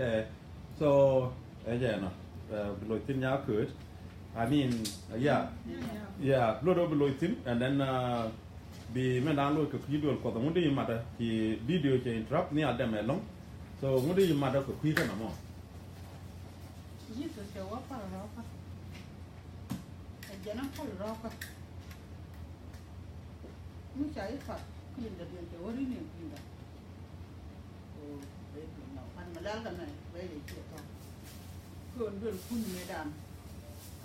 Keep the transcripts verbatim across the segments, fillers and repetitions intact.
Eh, so, eh, yeah, no. Eh, bi loc thin ya kööt. I mean, uh, yeah. Yeah, yeah. Yeah, bi loc, bi loc thin, and then, uh, bi mɛn dan loc kɛ kui̱ Duel Kuɔth, ŋut di yi matdä, ci video cɛ interrupt ni a dɛm ɛlɔ̱ŋ. So, ŋut di yi matdä kɛ kui̱ kɛn amɔ. Jesus cɛ wä pal rɔkä. Ɛ jɛn a pal rɔkä. Mi ca yi pat, kui̱n dɛ diɛn cɛ wä ri ni kui̱n dɛ. Ko bɛ duŋ na pan mi lɛl kɛ mɛ bɛ yɛ ciɛ tɔ̱. Ko duel kun mi dan.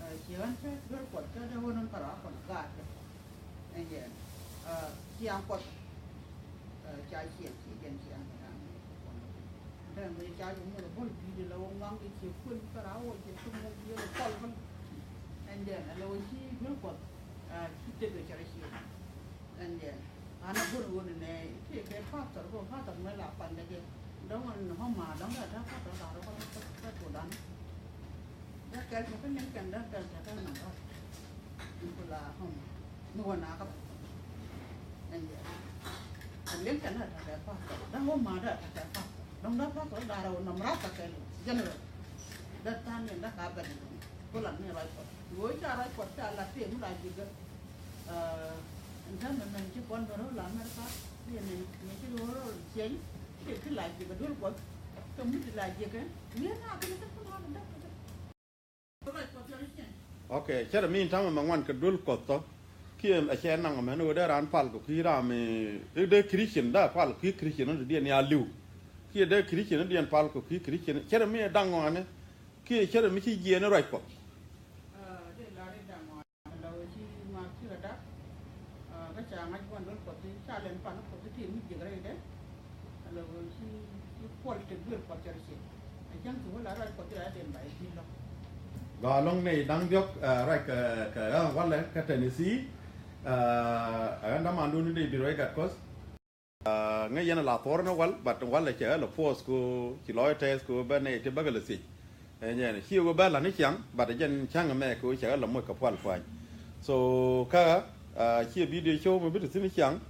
Ɛ, ci ɣän cɛ duel Kuɔth cɛ dee wä nɔn kɛ rɔ a kɔn gaat kɛ. Ɛn jɛn. Ɛ, ciaŋ Kuɔth. Ɛ, ca ciɛŋ ci jɛn ciaŋ kɛ dan. Dee mi ca jɛ muɔth bol bi̱i̱dɛ la wä ŋuaŋ kɛ ciɛ kuën kɛ ra wä jɛ tum wä biɛ kɔl bä. Ɛn jɛn la wä ci duel Kuɔth. Ɛ, ci tek kɛ cɛ rɛ ciɛ. Ɛn jɛn. An a go̱r ɣöö nɛ nɛ kiɛ kɛ pastor, kɛ pastor mɛ la pandɛ jɛ. Dɔ̱ŋ ɛn hɔma dɔ̱ŋ dɛ ta̱ pastor la rɔ kä kä Sudan. Dee kɛl cɛ kä liŋ kɛn dee kɛl cɛ kä nɔm rɔ. Ni ku la hɔma ni wä na kä. Ɛn jɛn. Ɛn liŋ kɛn dee ta̱ kɛ pastor, dee hɔma dee ta̱ kɛ pastor. Dɔ̱ŋ dee pastor la rɔ nɔm rɔ kä kɛl general. Dee ta̱ ni dee ka bɛn ni ku la ni rɔ kɔ. Wee ca rɔ kɔ ca la tëë mi la ji̱ gɛ. Ɛn täämɛ mɛn ci kɔn bä rɔ̱ la America, kiɛ mɛn ci rɔ̱ rɔ̱ ciɛny, kiɛ ki la jiɛk a duel Kuɔth, kɛ mi ti la jiɛk kɛ, wiee na kɛ ni kɛ kɛ ma kɛ däk kɛ kɛ. Okay, cɛ rɛ mi in täämɛ mɛ ŋuan kɛ duel Kuɔth tɔ, kiɛ a cɛ naŋ mɛn ɣöö dee raan pal kɛ kui̱ ram i̱ dee Christian, dee pal kui̱ Christian in diɛn ya li̱w. Kiɛ dee Christian in diɛn pal kɛ kui̱ Christian, cɛ rɛ mi daŋ ŋɔaani, kiɛ cɛ rɛ mi ci jiɛɛn i̱ ruac Kuɔth. Ala wee ci ŋuak ci kɛ dak, kä ca ŋa̱c gua̱n duel Kuɔth, ca lɛn pan Kuɔth ti mi jiɛk rɛydɛ. Ala wee ci, ci puɔl tek duel Kuɔth cɛ rɛ ciɛ. A cäŋ ti wä la ruac Kuɔth ti la den ba i̱ ji̱ lɔk. Gɔaa ɛlɔ̱ŋ nɛy da̱ŋ diɔ̱k, ɛ, ruac kɛ, kɛ ɣän walɛ kä Tennessee. Ɛ, ɣän dämandun ni dee bi ruac gat Kuɔth. Ŋäc yɛn a la thuɔr ni wal, but wal a cɛ ɣä la force ko ci lɔc tɛth ko bä nɛy ti bäkɛ la thiec. Ɛn yɛn ci ɣä bä la ni ciaŋ, but jɛn cäŋ mɛ ko cɛ ɣä la moc kɛ pual pua̱ny. So kä, ci video show mi bi ti thi̱n ciaŋ,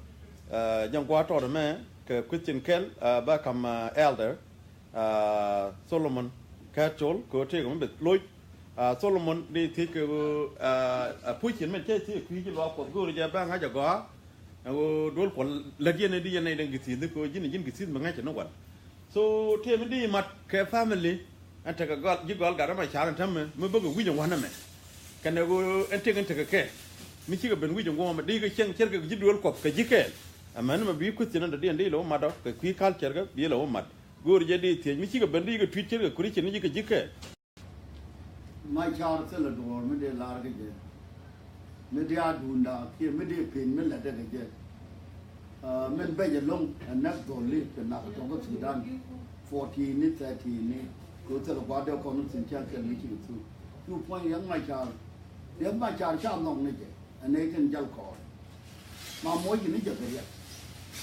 jɛn gua̱a̱r tɔɔt mɛ kɛ question kɛl, bä kam, elder, Solomon Kɛɛt Col kɛ ɣöö tëëkɛ mi beth loc. Solomon di thiec kɛ ɣöö, a puc cin mɛn cä thiec kui̱ ci luaak Kuɔth go̱o̱ri jɛ bɛ ŋa̱c a gɔaa. Ɛn ɣöö duel Kuɔth lät yɛn di yɛn nɛy den githieth kɛ ɣöö ji̱n ji̱n githieth mi ŋa̱c ni wal. So tëë mi di mat kɛ family ɛn tekɛ gɔl ji̱ gɔl gat ɛmɛ ca̱r ɛn tämɛ mi bäkɛ wi̱c ɛn wa̱n ɛmɛ. Kɛnɛ ɣöö ɛn tëk ɛn tekɛ kɛɛl mi cikɛ ben wi̱c ɛn guɔ̱ɔ̱mɛ di kɛ cieŋ cärkɛ ji̱ duel Kuɔth kɛ ji̱ kɛɛl. Ɛmɛn mɛ bi kueth thi̱n ɛn dɔ̱diɛn di lɛ wä mat ɔ kɛ kui̱ culture kɛ bi lɛ wä mat. Go̱o̱r jɛ di thiec mi cikɛ ben di kɛ tui̱t ce̱tkɛ Christian ni ji̱ kɛ ji̱ kɛ. Ma car thilɛ duɔ̱ɔ̱r mi dee lar kɛ jɛ. Mi dee a duunda kiɛ mi dee pen mi lɛ dee kɛ jɛ. Min bɛc ɛlɔ̱ŋ ɛ nɛk dhɔli kɛ nak tɔ̱ kä Sudan. Fourteen ni thirteen ni kɛ thilɛ gua̱a̱r dee kɔn thin ca kɛl mi cikɛ thuk. Cu puɔ̱ny Riɛk Ma car. Riɛk Ma car ca nhɔk ni jɛ. Ɛ nɛy tin jal kɔɔr. Ma muɔc ni jɛ kɛ riɛk.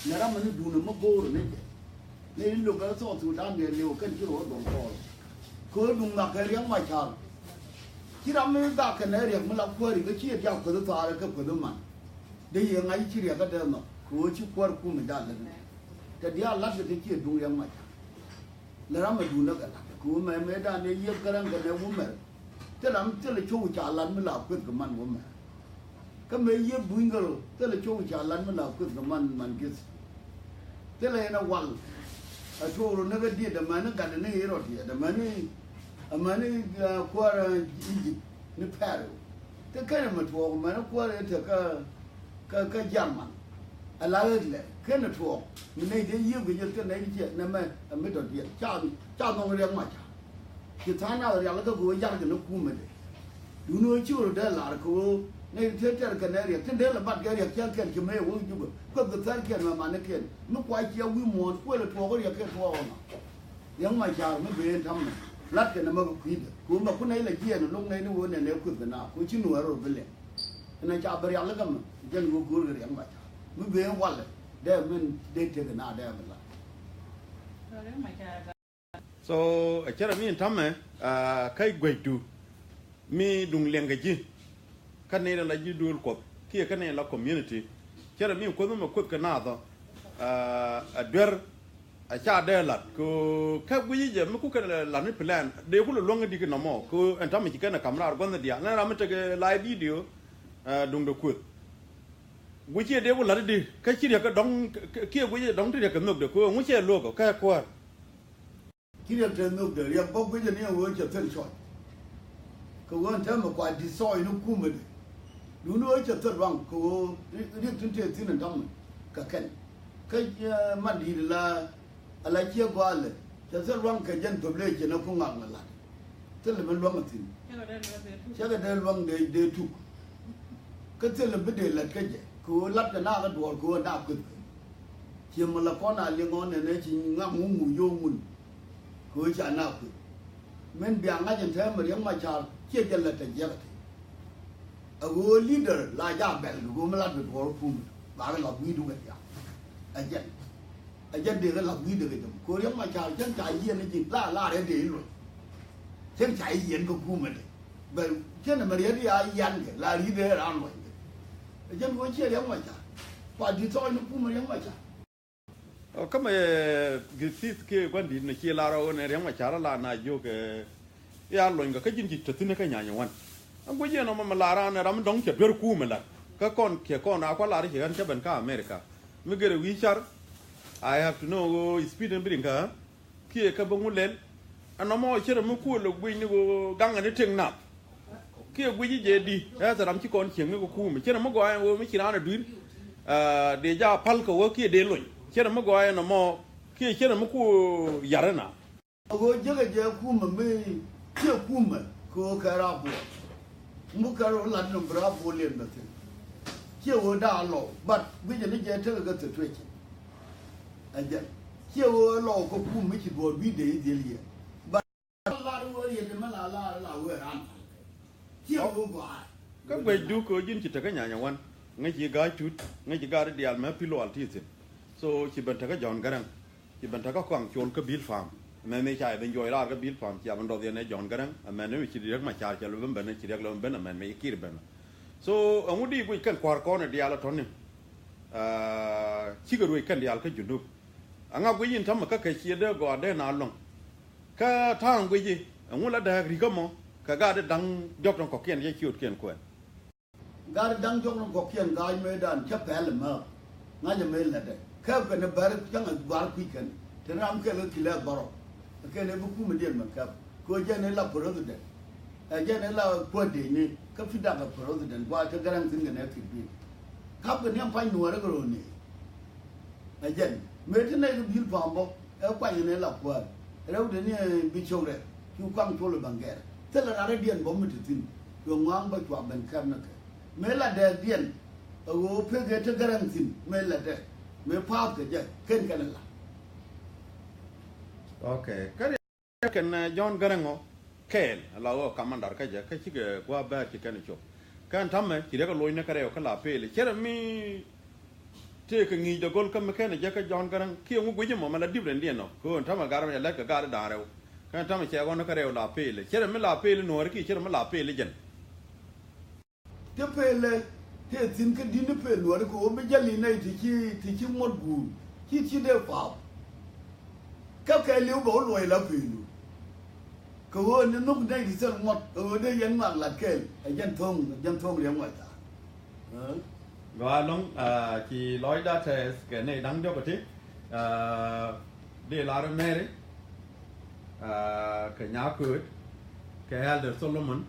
Nɛ ram ni duundɛ mi go̱o̱r ni jɛ. Nɛy ni lo̱k ɛ South Sudan ni liw kɛn ci ro̱o̱ dɔl kɔɔr. Kɛ ɣöö duŋ nhɔk kɛ Riɛk Ma car. Ci ram mi dhak kɛn ɛ riɛk mi la kuääri kä ci ɛ diak kueth thaarɛ kɛ kueth man. Dee yɛ ŋa̱c ci riɛk kä dee nhɔk kɛ ɣöö ci kuäär kum ɛ jal lät ni. Tɛ diaal la̱t kɛ kɛ ci ɛ duŋ Riɛk Ma car. Lɛ ram ɛ duundä kɛ la̱t kɛ wä mɛ mëëdan ɛ yiëp kä rɛŋ kɛ nɛ wä mɛr. Thilɛ ram thilɛ cio̱w ca la̱t mi la kueth kɛ man wä mɛr. Kä mëë yiëp buny kɛ rɔ thilɛ cio̱w ca la̱t mi la kueth kɛ man man gith. Thilɛ ɛn ɛ wal. Ɛ tuɔɔk rɔ näk ɛ diet ɛmɛni gat ɛn ɛ Ɣerod yɛt ɛmɛni ɛmɛni kuäär Egypt ni Pharaoh. Thilɛ kɛn ɛmɛ tuɔɔk ɛmɛni kuäär ɛ te kä kä kä German. Ala Hitler kɛn ɛ tuɔɔk mi nɛy dee yiëëk kɛ jɛ kɛn nɛy ni ciɛ nɛmɛ ɛ mi dɔ̱diɛn ca ca nhɔŋ Riɛk Macar. Ci tha̱a̱ŋ nath rialikä kɛ ɣöö yarkɛ ni kumɛdɛ. Duundɛ ɣöö cikɛ rɔ dee lar kɛ ɣöö nɛy tëë tɛr kɛn ɛ riɛk tin dee lɛ bat kɛ riɛk cäŋ kɛn ci mëë ɛ wä Jubɛ kueth kɛ thäär kiɛn mɛ manikiɛn mi kua cia wi̱i̱ muɔ̱ɔ̱n kuël ɛ tuɔɔk riɛk kɛ tuɔɔk ɔnɔ. Riɛk Macar mi ben ta̱mɛ latkɛ nɛmɛ kɛ kui̱dɛ kɛ ɣöö mɛ ku nɛy lɛ jiɛɛn lo̱k nɛy ni ɣöö nɛn ɛ kueth kɛ na kɛ ɣöö ci nuäär rɔ bi lɛŋ. Ɛn ɛ ca bi rialikä mɛ jɛn ɣöö go̱o̱rkɛ Riɛk Macar mi ben walɛ dee min dee tek kɛ na dee bi la. So ɛ cärɛ mi in ta̱mɛ, ah, kä guecdu mi duŋ liɛŋkɛ ji̱. Kä nɛy la ji̱ duëël Kuɔth kiɛ kä nɛy la community. Cärɛ mi in Kuoth mi mɛ kuoth kɛ naath ɔ, ah, a duer Ca dee lat kɛ kä guic jɛ mi ku kɛn lat ni plan dee ku lɛ luäŋ di ki nɔmɔ kɛ ɛn ta̱mɛ ci kɛn ɛ kam raar gua̱nh diaal nɛ ram mi tekɛ live video. Duŋdɛ kueth guic ciɛ dee ku lat di kä ci riɛk kɛ dɔŋ kiɛ guic jɛ dɔŋ ti riɛk kɛ nhök de kɛ ŋu cɛ luäk kɛ kuäär. Ci riɛk te nhök de riɛk bä guic ni ɛ wee cɛ thil cɔc. Kɛ ɣöö ɛn täämɛ kua destroy ni kumɛ de. Duundɛ ɣöö cɛ thil ruaŋ kɛ ɣöö riɛk tin tëë thi̱n ɛn täämɛ kɛ kɛn. Kä man di̱i̱t la ala ciɛ gɔaalɛ cɛ thil ruaŋ kɛ jɛn population ni ku ŋak mi la̱t. Thilɛ mi luäŋ a thi̱n. Cɛ kɛ dee luäŋ dee dee tuk. Kä thilɛ bi dee la̱t kä jɛ kɛ ɣöö la̱t kɛ naath a duɔɔr kɛ ɣöö naath kueth kɛ. Ciɛ mi la kɔn a liŋ ɣɔn nɛnɛ ci ŋak ŋuŋ ŋuc yo̱o̱ŋ wun. Kɛ ɣöö ca naath kueth. Min bia ŋa̱c ɛn täämɛ Riɛk Macar ciɛ jɛ lät tɛ jiäk ɛ ti. A ɣöö leader la ja bɛl kɛ ɣöö mi lat kɛ duɔɔr kum ba kɛ lath wi̱i̱du kɛ diaal. Ɛ jɛn ɛ jɛn dee kɛ lath wi̱i̱dɛ kɛ jɛ mɔ kɛ ɣöö Riɛk Macar cɛn ca yiɛn ni ji̱ la la rɛ dee i̱ luɔc. Cɛn ca i̱ yiɛn kɛ kumɛ dee bɛ cɛn ɛmɛ riɛt ya yian kɛ la ri̱t dee raan luɔc kɛ. Ɛ jɛn ɣöö ciɛ Riɛk Macar kua di̱t thɔɔc ni kumɛ Riɛk Macar. Ɔ, kä mɛ, ɛ, Griffith kiɛ gua̱ndi̱t ni ci lar ɣöö ni Riɛk Macar la na jiök, ɛ, ya lony kɛ kä ji̱n ji̱ te thi̱n kä nyany wan. Ɛn guic yɛn ɔmɔ mɛ lar an ram dɔ̱ŋ cɛ duer kuumɛ lat. Kä kɔn kiɛ kɔn a kua lar ci ɣän cä ben kä America. Mi gɛrɛ wi̱i̱ car, I have to know ɣöö speed in bi riŋ kä. Kiɛ kä bä ŋu lɛl. Ɛn nɔmɔ cɛ rɛ mi kuɔl ɛ guic ni ɣöö gaŋ ɛn i̱ tëk nath. Kiɛ guic i̱ jɛ di ɛ thɛ ram ci kɔn cieŋ ni kɛ kuumɛ cɛ rɛ mi gɔaa ɛn ɣöö mi ci raan ɛ dui̱r. Dee ja pal kɛ ɣöö kiɛ dee lony cɛ rɛ mi gɔaa ɛn nɔmɔ. Kiɛ cɛ rɛ mi kuɔ yar ɛn na. Ɣöö jekɛ jɛ kuumɛ mi ciɛ kuumɛ kɛ ɣöö kɛ rap buɔɔr. Muk kɛ rɔ lat nɔm bi rap buɔɔr liɛn bɛ thi̱n. Ciɛ ɣöö da̱a̱ lɔw but guic ɛn i̱ jɛ tekɛ kɛ situation. Ɛ jɛn ciɛ ɣöö lɔw kä kum mi ci duɔɔr wi̱i̱ dee i̱ dhiel yɛ. But lar wee yɛ ti mi la lar la wee ran. Ciɛ ɣöö gɔaa. Kä guecdu kɛ ɣöö ji̱n ci tekä nyanya wan ŋäc ci ga̱a̱c tut ŋäc ci ga̱a̱c diaal mɛ pi̱l wal ti thi̱n. So ci ben tekä John Garang ci ben tekä kɔaŋ col kä Bill Pham. Mɛn ni ca yɛ ben juɔc raar kä Bill Pham ci a ben dɔth yɛn ɛ John Garang ɛ mɛn ni ci Riɛk Macar cɛ lɔ ben ben ci Riɛk lɔ ben ɛ mɛn mɛ ci kiir ben. So ɛŋu di guic kɛn kua̱r kɔn ɛ diaal ɛ tɔ̱ni. Cikɛ ruec kɛn diaal kä Junub. Aŋa guic in tämɛ kä kɛ ciɛ dee gɔaa dee na luäŋ. Kä ta̱a̱ŋ guic i̱ ɛŋu la dääk ri̱kä mɔ kɛ gaat i̱ da̱ŋ diɔ̱k tɔ̱ŋ kɔ̱kiɛn yɛ ciötkiɛn kuɛn. Gaat i̱ da̱ŋ diɔ̱k tɔ̱ŋ kɔ̱kiɛn gaat mëëdan cä pɛl ɛmääk. Ŋa̱cä mëë lätdɛ kɛp kɛn i̱ bär cäŋ ɛ gua̱a̱r kui̱c kɛn te ram kɛl kä kilɛɛk bärɔw. Kɛn i̱ bi kumɛdiɛn mɛ kɛp kɛ ɣöö jɛn i̱ la president. Ɛ jɛn i̱ la kuäär dëëcni kä pi̱dak ɛ president gua̱a̱r te Garaŋ thi̱n kɛn ɛ kit bi̱i̱l. Kap kɛ niɛm pa̱ny nuɔɔrɛ kɛ ro̱o̱ni. Ɛ jɛn mëë ti nɛy kɛ bi̱i̱l pa̱a̱m bä ɛ kuany ni la kuäär. Rɛwdɛ ni bi cok rɛ cu kuaŋ col ɛ ba̱ŋ gɛr thilɛ rat rɛdiɛn bä mi te thi̱n. Cuɛ ŋɔaŋ bä cua ben kɛp ni kɛ mëë la dɛɛkdiɛn. Ɛ ɣöö pek ɛ te Garaŋ thi̱n mëë la dɛ mëë pa̱a̱th kɛ jɛ ken kɛn ɛ la. Ok. Kä riɛk kɛn John Garang ɔ kɛɛl la ɣöö kamandar kä jɛ kä cikɛ gua̱a̱p bɛ̈ɛ̈r ci kɛn cop. Kɛn ta̱mɛ ci riɛk ɛ loc ni kä rɛw kä la peel cɛ rɛ mi tëëkɛ ŋi̱i̱c dɛ go̱l kä mi kɛn jɛ kä John Garang kiɛ ŋu guic mɔ mɛ la dip rɛn diɛn ɔ kɛ ɣöö ta̱mɛ gar mɛ jɛ lɛt kɛ gar i̱ da̱a̱n rɛw. Kɛn ta̱mɛ cɛ ɣɔn kä rɛw la peel cɛ rɛ mi la peel nuɔ̱ɔ̱ri kiɛ cɛ rɛ mi la peel jɛn. Ti pelɛ tëë thi̱n kä di̱t ni pel nuɔ̱ɔ̱ri kɛ ɣöö mi jäl i̱ nɛy ti ci ti ci ŋuɔ̱t guur ci ci dee paap. Kä kɛɛliw bɛ wä luɔc la pelu kɛ ɣöö ni nhök nɛy ti thil ŋuɔ̱t kɛ ɣöö dee yɛn ŋɔak lat kɛɛl ɛ jɛn tho̱o̱ŋ jɛn tho̱o̱ŋ riɛm ŋuɔ̱c thaar. Gɔaa ɛlɔ̱ŋ. Ci lɔcda tɛɛth kɛ nɛy da̱ŋ diɔ̱k ɛ ti dee lar Mary kɛ nyakööt kɛ Elder Solomon.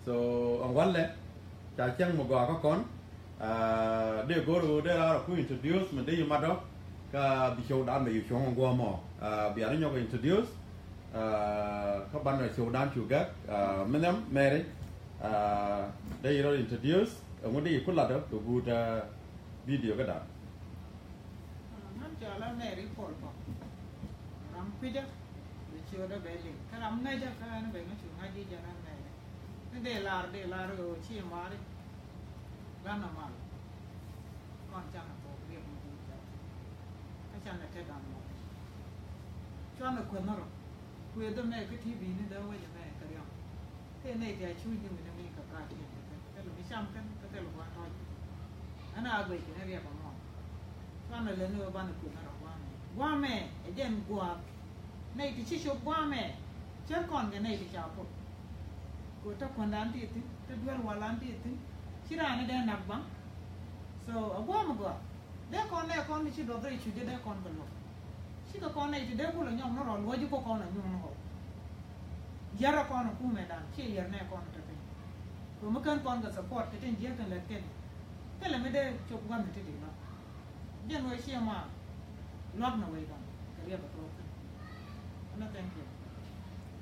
So ɛn walɛ ca cäŋ mi gɔaa kä kɔn. Dee go̱r ɣöö dee raar ku introduce mi dee yi matdɔ kä bi cowdan mi yi cuɔ̱ŋ guɔ̱ɔ̱mɔ. Bia ni nyɔk introduce kä banɛ cowdan cu gɛk. Mi nhiam Mary dee yi rɔ introduce ɛŋu dee yi ku latdɔ kɛ guut video kädan. Ŋän cɔal a Mary Paul Kɔk. Ram kui̱dä bɛ ciötdä bɛ liŋ kä ram ŋäcä kä ɛn bɛ ŋäc cu ŋa̱c ji̱ jɛn a Mary. Ni dee lar dee lar ɣöö ci mari. Lana mal kɔn canɛ thok riɛk mi guut jɔk. Kä canɛ te dan mɔ cuanɛ kueth ni rɔ. Kueth mɛ kä ti bi̱i̱ni dee wec mɛ kä riɔm. Tëë nɛy ti a cuc ni wi̱ni mi kɛ kaa tiɛn kɛ kɛn kɛ lɛ mi cam kɛn kɛ kɛ lɛ gua̱n tɔc. Ɛn a guec kɛ ni riɛk ɛmɔ. Cuanɛ lɛ ni wä banɛ kueth ni rɔ gua̱n ni. Guamɛ ɛ jɛn gua̱a̱k. Nɛy ti ci cop guamɛ cär kɔn kɛ nɛy ti ca pok. Kɛ ɣöö te kuändan ti thi̱n, te duel walan ti thi̱n, ci raan ni dee nak baŋ. So a guamɛ gɔaa. Dee kɔn nɛ kɔn ti ci duɔth rɛy cuc dee kɔn kɛ luɔk. Cikɛ kɔn nɛy ti dee kulɛ nyɔk ni rɔ luɔc kɔ kɔn a nyuɔn kɔ. Yär a kɔn a kumɛ dan ci yär nɛ kɔn te piny. Kɛ mi kän kɔn kɛ support kɛ tin jiäk tin lät kɛn. Thilɛ mi dee cop guamɛ ti di lɔ. Jɛn wee ciɛ ma luak na wee dɔŋ kɛ riɛp a thok thin. Ɛnɔ, thank you.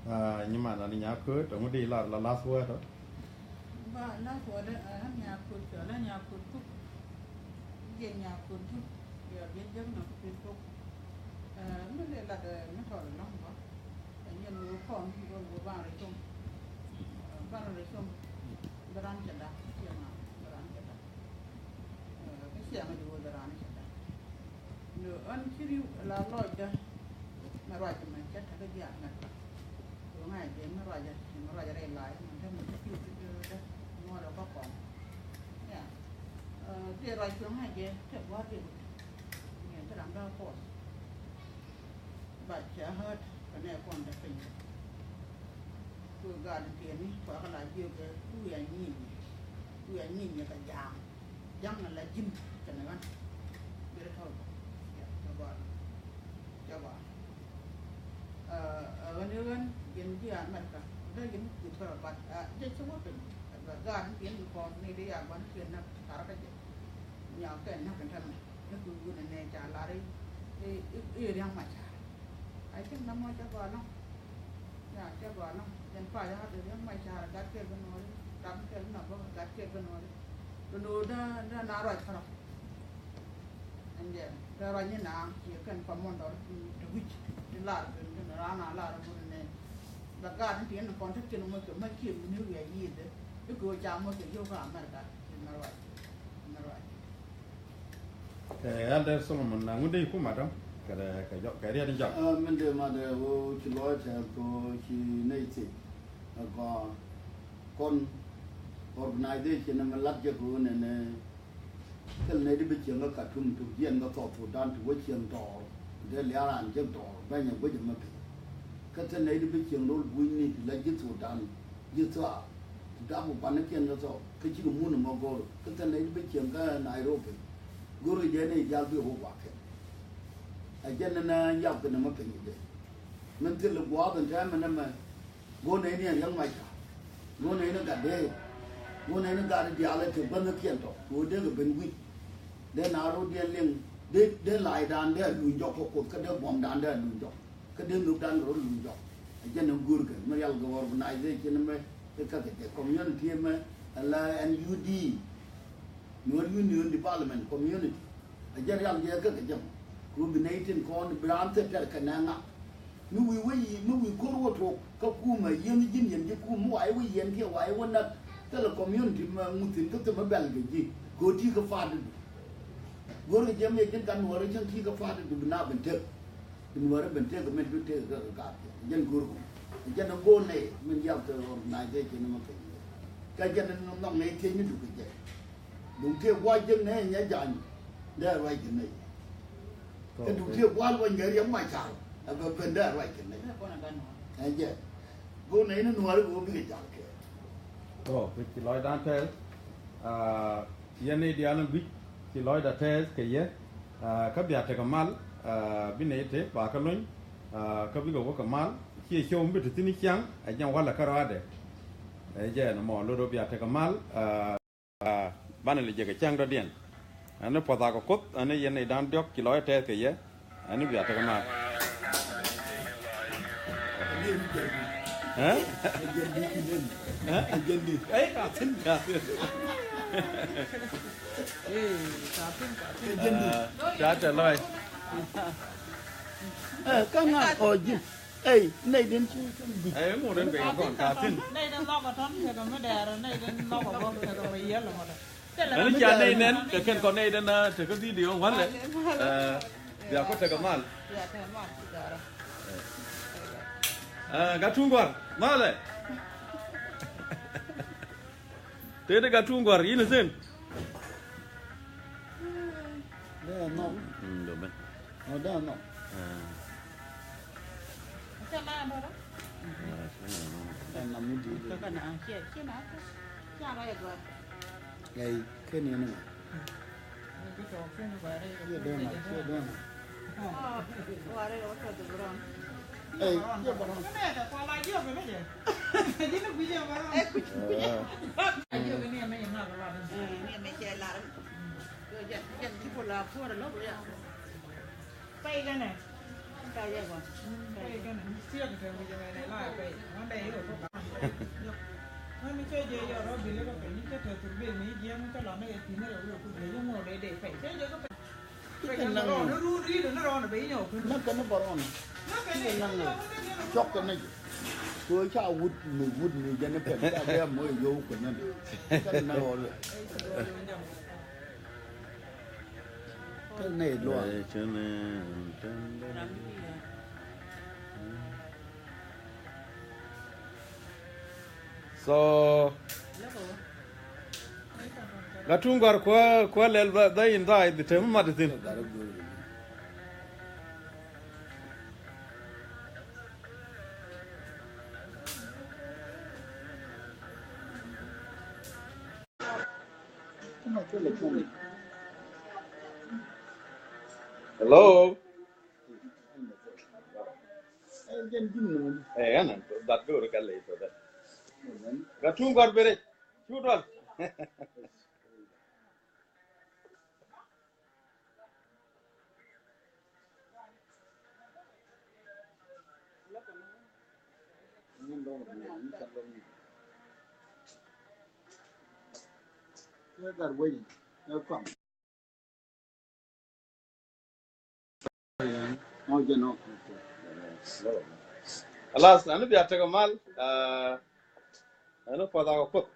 Ah, nyi man ani nya kööt, ɛŋu di lar la last word ɔ? Ba last word, ah, nya kööt cɔ la nya kööt kuk. Jɛ nya kööt kuk. Yɔ jɛ jɛ na kööt kuk. Ah, mi le lat, eh, mi tɔl lɔŋ ba. Ɛ nyɛn wee kɔn, wee wee ban rɛ com. Ban rɛ com. Bi ran cɛ da, ciɛ ma, bi ran cɛ da. Kä ciaŋ di wä dharani cɛ da. Ni ɣän ci riw la lɔcdä. Mɛ ruac mɛ cɛ tä kä jiaak mɛ. Wä ŋa̱c jɛ mɛ ruac, mɛ ruac rɛy la̱a̱c mɛ tä mɛ tä pi̱w ti dee dee. Ŋuɔ̱t ɛ kä kɔn. Ya. Dee ruac cuɛ ŋa̱c jɛ tɛ gua̱a̱r dee wut. Ni ɣän ci ram bä pɔth. But cɛ hurt kɛ nɛ kɔn dee piny. Ku gaat tiɛni kua kä la jiök kɛ ku wiaa nyieny. Ku wiaa nyieny kɛ ja̱a̱ŋ. Ja̱ŋ la ji̱n kɛnɛ ɣän. Biri tɔl bä. Ya, cɛ gɔaa. Cɛ gɔaa. Ɛ, ɛ, ɣän i̱ ɣän yɛn ji̱ America. Dee yɛn ji̱ kärɔ bat. Ɛ, jɛ ci wä piny. Ɛ, bɛ gaat tiɛni kɔn ni di ya gua̱n tiɛn näk karä kä jɛ. Nya kɛn näk kɛn tämɛ. Ni ku wun nɛ ca lar i̱, i̱, i̱, i̱ Riɛk Macar. Ai cin na mɔ cɛ gɔaa nɔ. Ya, cɛ gɔaa nɔ. Jɛn pa ya de Riɛk Macar gat kɛ bi nuɔri. Gat kɛ bi na bä gat kɛ bi nuɔri. Bi nuɔri da, da na ruac kärɔ. Ɛn jɛ, da ruac ni na, yɛ kɛn pa mɔndɔr, ti wi̱c, ti lar, ti, ti ran a lar, ti nɛ. Bɛ gat ni ti ni kɔn ti tin mɔ cɛ, mɔ kiɛ mi ni wiɛ yiëëdɛ. I̱ kɛ ca mɔ cɛ yio̱w kä America, ti na ruac, ti na ruac. Kɛ Elder Solomon, na ŋun dee i̱ kum adɔ̱ŋ kɛ, kɛ jɔk, kɛ riɛt in jɔk. Ah, min dee ma dee wä ci lɔɔc tɛth kɛ ci nɛy thiec. Ɛ gɔaa kɔn organization mi lat jɛ kɛ wä nɛnɛ. Thil nɛy di bi cieŋ kä Khartoum tuk jiɛn kä South Sudan ti wä cieŋ tɔɔr. Dee lia̱a̱ raan cieŋ tɔɔr bɛny ɛ guic ɛmɛ piny. Kä thil nɛy di bi cieŋ rol bunyni ti la ji̱ Sudan, ji̱ Thuaar. Ti dap wä pan ni kiɛn kä thɔɔk kä cikɛ mun ɛmɔ go̱o̱r. Kä thil nɛy di bi cieŋ kä Nairobi. Go̱o̱r kɛ jɛ ni jal bi wä gua̱a̱k kɛn. Ɛ jɛn ni na yap kɛ ni mɛ piny kɛ jɛ. Min thil gua̱a̱th ɛn tɛmɛ nɛmɛ. Go̱o̱r nɛy ni ɛ Riɛk Macar. Go̱o̱r nɛy ni gat dee. Go̱o̱r nɛy ni gat diaal ɛ te gua̱thnikiɛn tɔ. Go̱o̱r dee kɛ ben wi̱c. Dee na ro̱diɛn liŋ. Dee, dee la̱a̱cdan dee a luny jɔk kä Kuoth kä dee buɔ̱mdan dee a luny jɔk. Kä dee nhökdan kɛ rɔ luny jɔk. Ɛ jɛn ni go̱o̱rkɛ mi rial kɛ organization mɛ. Kä kɛ jɛ community mɛ. Ala N U D. Nuer Union Development Community. A jɛ rial jɛ kä kɛ jɛ mɔ. Kɛ ɣöö bi nɛy tin kɔn bi raan thil tɛr kɛ nɛ ŋak. Mi wi̱i̱ wä yi̱, mi wi̱i̱ ko̱r wä tuɔk kä kumɛ yiëŋ ji̱n yɛn ji̱ kum mi wa i̱ wä yɛn kiɛ wa i̱ wä näk. Thilɛ community mɛ ŋuthin kä thimɛ bɛl kɛ ji̱. Kɛ ɣöö ti̱i̱ kɛ pa̱a̱t di du. Go̱rkɛ jɛ mi ji̱n ka nuɔɔr i̱ cäŋ ti̱i̱ kɛ pa̱a̱t di du bi na ben tek. Bi nuɔɔr i̱ ben tek kɛ min bi tek kɛ kɛ gaathiɛ. Jɛn go̱rkɛ. Jɛn go̱o̱r nɛy min yal kɛ organization mɛ kɛ. Kä jɛn nhɔk nɛy thiec ni duk kɛ jɛ. Duŋ tëë gua̱c ji̱n nɛ nyɛ ja̱ny dee ruac ji̱n nɛ. Kä duŋ tëë gua̱c luɔny kɛ Riɛk Macar ɛ bɛ ben dee ruac ji̱n nɛ. Ɛ jɛ. Go̱o̱r nɛy ni nuɔɔri go̱o̱r bikɛ ja̱l kɛ. Tɔ, ci lɔcdan tɛth. Yɛn ni diaal in guic ci lɔcda tɛth kɛ yɛ. Kä bia tekɛ mal, bi nɛy tëë ba kä lony. Kä bikɛ wä kɛ mal ciɛ ciow mi bi te thi̱n ciaŋ ɛ jɛn walɛ kä rɔadɛ. Ɛ jɛ nɛ mɔ lot ɔ bia tekɛ mal. Banɛ lɛ jɛ kɛ cäŋ dɔ̱diɛn. Ɛn ni puɔth akɛ Kuoth, ɛn ni yɛn nɛy da̱ŋ diɔ̱k ci lɔc tɛth kɛ yɛ. Ɛn ni bia tekɛ mal. Ɛ? Ɛ? Ɛ, ka thi̱n, ka thi̱n. Ɛ, ca tɛ lɔc. Ɛ, kä ŋa ɔ ji̱. Ey, nɛy den ci wä cäŋ guic. Ey, ŋot den kɛ kɔn ka thi̱n. Nɛy den nhɔk a tɔn kɛ kɛ mi dɛɛr, nɛy den nhɔk a gɔk kɛ kɛ mi yiɛl mɔ dɛ. Ɛn ca nɛy nɛn kɛ kɛn kɔn nɛy den, ah, tekɛ video walɛ. Ɛ, bia kɔ tekɛ mal. Bia tekɛ mal, ci dɔrɛ. Ɛ, Gattuŋ Guar, malɛ. Tëë di Gattuŋ Guar, yɛn a thi̱n. Dee a nhɔk. Mm, dee ben. Ɔ, dee a nhɔk. Ɛ, kɛn yɛn ni ma. Kiɛ dɔna, kiɛ dɔna. Ɛ, kiɛ bɔrɔn. Ɛ, kuc. Ɛ, ni mɛ cɛ lar. Jɛn, jɛn, jɛn, people are poor, lɔ, ya. Pɛy kɛnɛ. Pɛy kɛnɛ. Pɛy kɛnɛ. Thiek kɛ wi̱c ɛmɛ nɛ la pɛy. Ŋuɔ̱n dɛ yɛ wä kɔk. Ŋuɔ̱n mi cɛ jɛ yɔ rɔ bil kɛ pɛy ni cɛ tɛ thur bil mi jiɛm cɛ lɔ nɛ yɛ thi̱n rɛ wä ku jɛ yɛ ŋuɔ̱n dɛ dɛ pɛy. Cɛ jɛ kɛ pɛy. Pɛy kɛnɛ rɔ ni run ri ni rɔ ni bɛ yi nyɔ kun. Nä kɛnɛ bɔrɔn. Nä kɛnɛ. Cɔk kɛnɛ jɛ. Kɛ ca wut mi wut mi jɛ ni pɛn ca bɛ mɔ yɛ wä kun nɛ. Kɛnɛ rɔ. Kä nɛy luaak. So, Gatun Gɔ̱a̱r kuä, kuä lɛl bä, bä in dhɔac bi te mi mat ithin. Hello. Ɛ, ɛn dat go̱o̱r kɛ ley tɔ dɛ. Gatun Gɔ̱a̱r bere. Cu dual. Alas, ani bia tekɛ mal, ah, ani puɔth akɛ Kuoth.